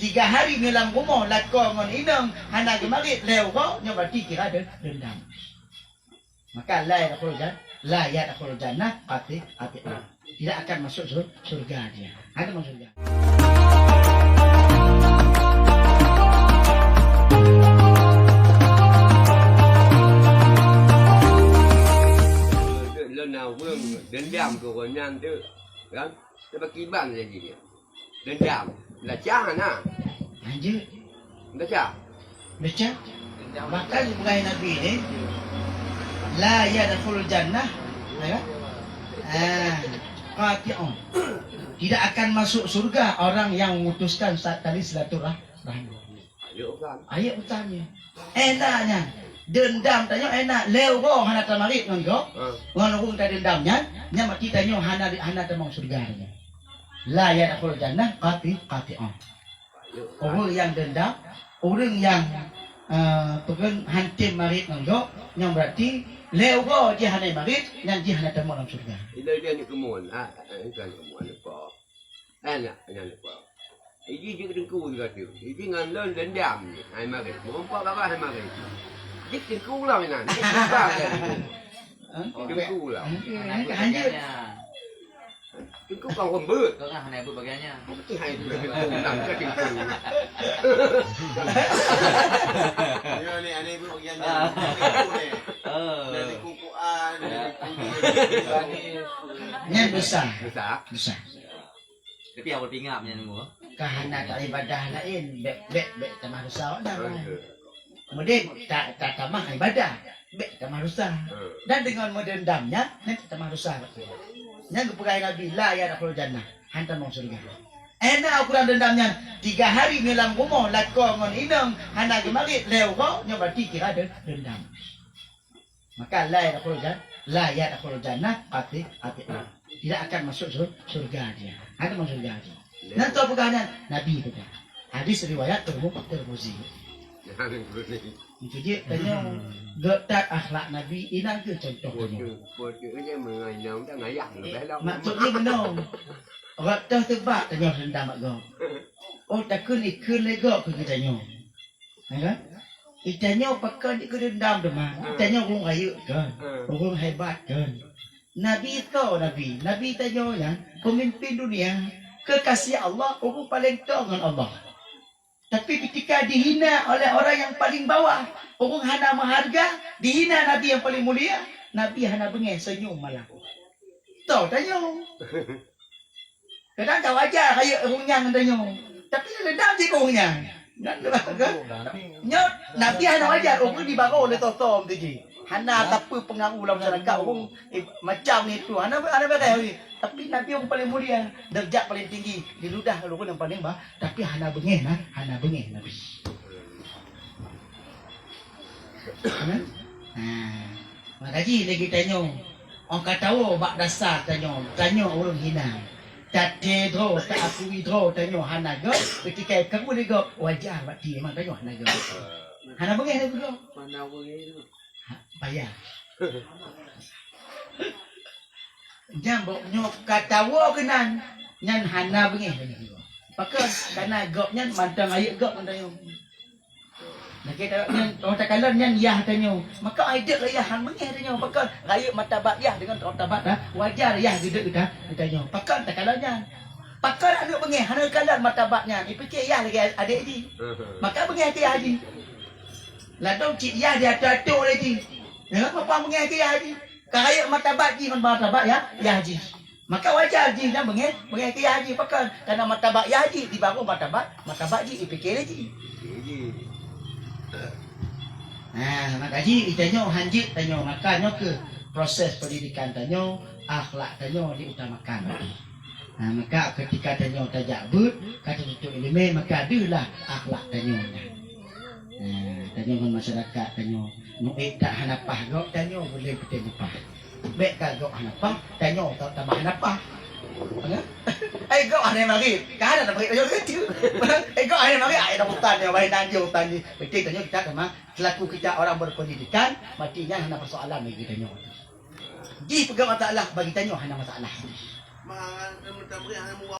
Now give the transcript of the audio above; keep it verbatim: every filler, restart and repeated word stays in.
Tiga hari nyoe lam rumoh lakoe ngon inong hana geumarit lhèe uroe, nyoe berarti kira de-, dendam. Maka la yadkhulul jan-, la yadkhulul jannah qati-, qati'un. Tidak akan masuk sur-, surga dia. Hana masuk surga. Lôn na ureueng dendam keu ureueng nyan tu, kan? Teuba kiban lagèe nyan. Dendam. Desya hana. Lanjut. Desya. Desya. Bahkan peugah Nabi ni, "La yadkhulul jannah." Ya. Ah, qati'un. Tidak akan masuk surga orang yang memutuskan sa-, tali silaturah-, rahmi. Ayat utama. Enaknya, dendam tanyoe enak. Lhèe uroe hana tamarit ngon gob, ha, ngon ureueng tadendam nyan, nyan berarti tanyoe hana, hana tamong surga nyan. La yadkhulul jannah qati-, qati'un. Ureueng nyang dendam, ureueng nyang, eh, peugah hantom marit ngon gob, nyan berarti lhèe uroe jih hana marit, nyan jih hana tamong lam surga. Ilèe jih ni keumuen, ah, eh, bukan keumuen, apa? Eh, nyan, nyan, apa? Iji jeuet teungku juga tu. Iji ngon lôn dendam ni, hai marit. Meureumpok gabah hai marit. Jeuet teungku lah inan. Jeuet teungku lah. Hah? Teungku lah. Hah? Hah? Hah? Teungku kan reumbeuet. Kau kan hana buet bagian nyan. Apa tu hai buet? Teungku lah, bukan teungku. Ya, ni, aneh buet bagian nyan. Teungku ni. Oh. Dari kukuan, dari kulit. Nyan dosa. Dosa. Dosa. Tapi awai pingap nyan nunggu. Ka hana ta ibadah laén, bèk, bèk, bèk tamah dosa awak dah. Betul. Kemudian ta, ta tamah ibadah, bèk tamah dosa. Hmm. Dan deungon meudendam nyan, nyan tamah dosa. Nyan geupeugah Nabi, "La yadkhulul jannah," han tamong syeuruga. Enak ukuran dendam nyan, tiga hari nyoe lam rumoh lakoe ngon inong hana geumarit lhèe uroe, nyoe berarti kira de-, dendam. Maka la yadkhulul jan-, la yadkhulul jannah qati-, qati'un. Tidak akan masuk sur-, surga dia. Hana masuk surga dia. Nyan toh peugah nyan, Nabi peugah. Hadis riwayat Tirmu-, Tirmizi. Itu je tanya, geuh that akhlak Nabi, inan keuh contoh tanya. Betul, betul. Dia mengainam dan ngayah lebih lama. Maksud dia benar. Orang toh sebab tanya rendam bak gop. Oh, takheun ikheun lé gop keu geutanyoe. Ya kan? Geutanyoe pakon jeuet keu dendam teuma. Hmm. Geutanyoe ureueng rayeuk kan? Hmm. Ureueng hebat kan? Nabi tho Nabi. Nabi tanyoe nyan pemimpin dunia, kekasih Allah, ureueng paleng tho ngon Allah. Tapi ketika dihina oleh orang yang paling bawah, ureueng hana meuharga, dihina Nabi yang paling mulia, Nabi hana beungèh, senyum malah. Tho tanyoe. Kadang ka wajar rayeuk ureueng nyan ngon tanyoe. Tapi dendam cit keu ureueng nyan. Dan, kan? Nyoe Nabi hana wajar, ureueng dibaroe lé toh-toh meutuji. Hana sapeue pengaruh lam masyarakat, ureueng, eh, macam ni tu. Hana, hana beres. Tapi Nabi ureueng paling mulia, derajat paling tinggi, diludah ureueng nyang paling bawah, tapi hana beungèh nah, hana beungèh Nabi. Kan? Ha. Maka jih lagèe tanyoe, ong ka tawoe bak dasar tanyoe, tanyoe ureueng hina. Taté droe, taakui droe tanyoe hana gop, ketika karu lé gop, wajar bak ti memang tanyoe hana gop. Hana beungèh lé gop. Mana beungèh tu? Ha, payah. Nyang bok nyoe ka tawoe keunan, nyan hana beungèh lagèe nyoe. Pakon? Karena gop nyan mantong rayeuk gop mantong nyoe. Lagèe ta-, nyan, oh, takalon nyan yah tanyoe. Maka ai deuek yah han beungèh tanyoe. Pakon? Rayeuk martabat yah deungon martabat dah. Wajar yah geudeuk geuta-, geutanyoe. Pakon takalon nyan? Pakon aneuk beungèh hana kalon martabat nyan. Ipike yah lagèe adék jih. Maka beungèh keu yah jih. Ladôm cit yah diatur-atur lé jih. Ya, apa beungèh keu yah jih? Ka rayeuk martabat jih ngon martabat yah, yah jih. Maka wajar jih nyan beungèh, beungèh keu yah jih. Pakon? Karena martabat yah jih dibaroe martabat, martabat jih ipike lé jih. Ha, maka jih tanyoe han jeuet tanyoe. Maka nyoe keuh proses pendidikan tanyoe, akhlak tanyoe diutamakan. Ha, maka ketika tanyoe tajak beuet, ka tatuntut ileumèe, maka deuh lah akhlak tanyoe nyan. Ha, tanyoe ngon masyarakat tanyoe, muék that hana paih gop, tanyoe boleh peuté mupah. Bèk ka gop hana paih, tanyoe ta-, tamah hana paih. Kan? Eh, gop hana marit, ka hana marit tanyoe keuh. Eh, gop hana marit, ai dah utan nyoe, bai nan jih utan jih. Berarti tanyoe kita sama selaku kita orang berpendidikan, berarti nyan hana persoalan bagi tanyoe. Jih peugah masalah, bagi tanyoe hana masalah.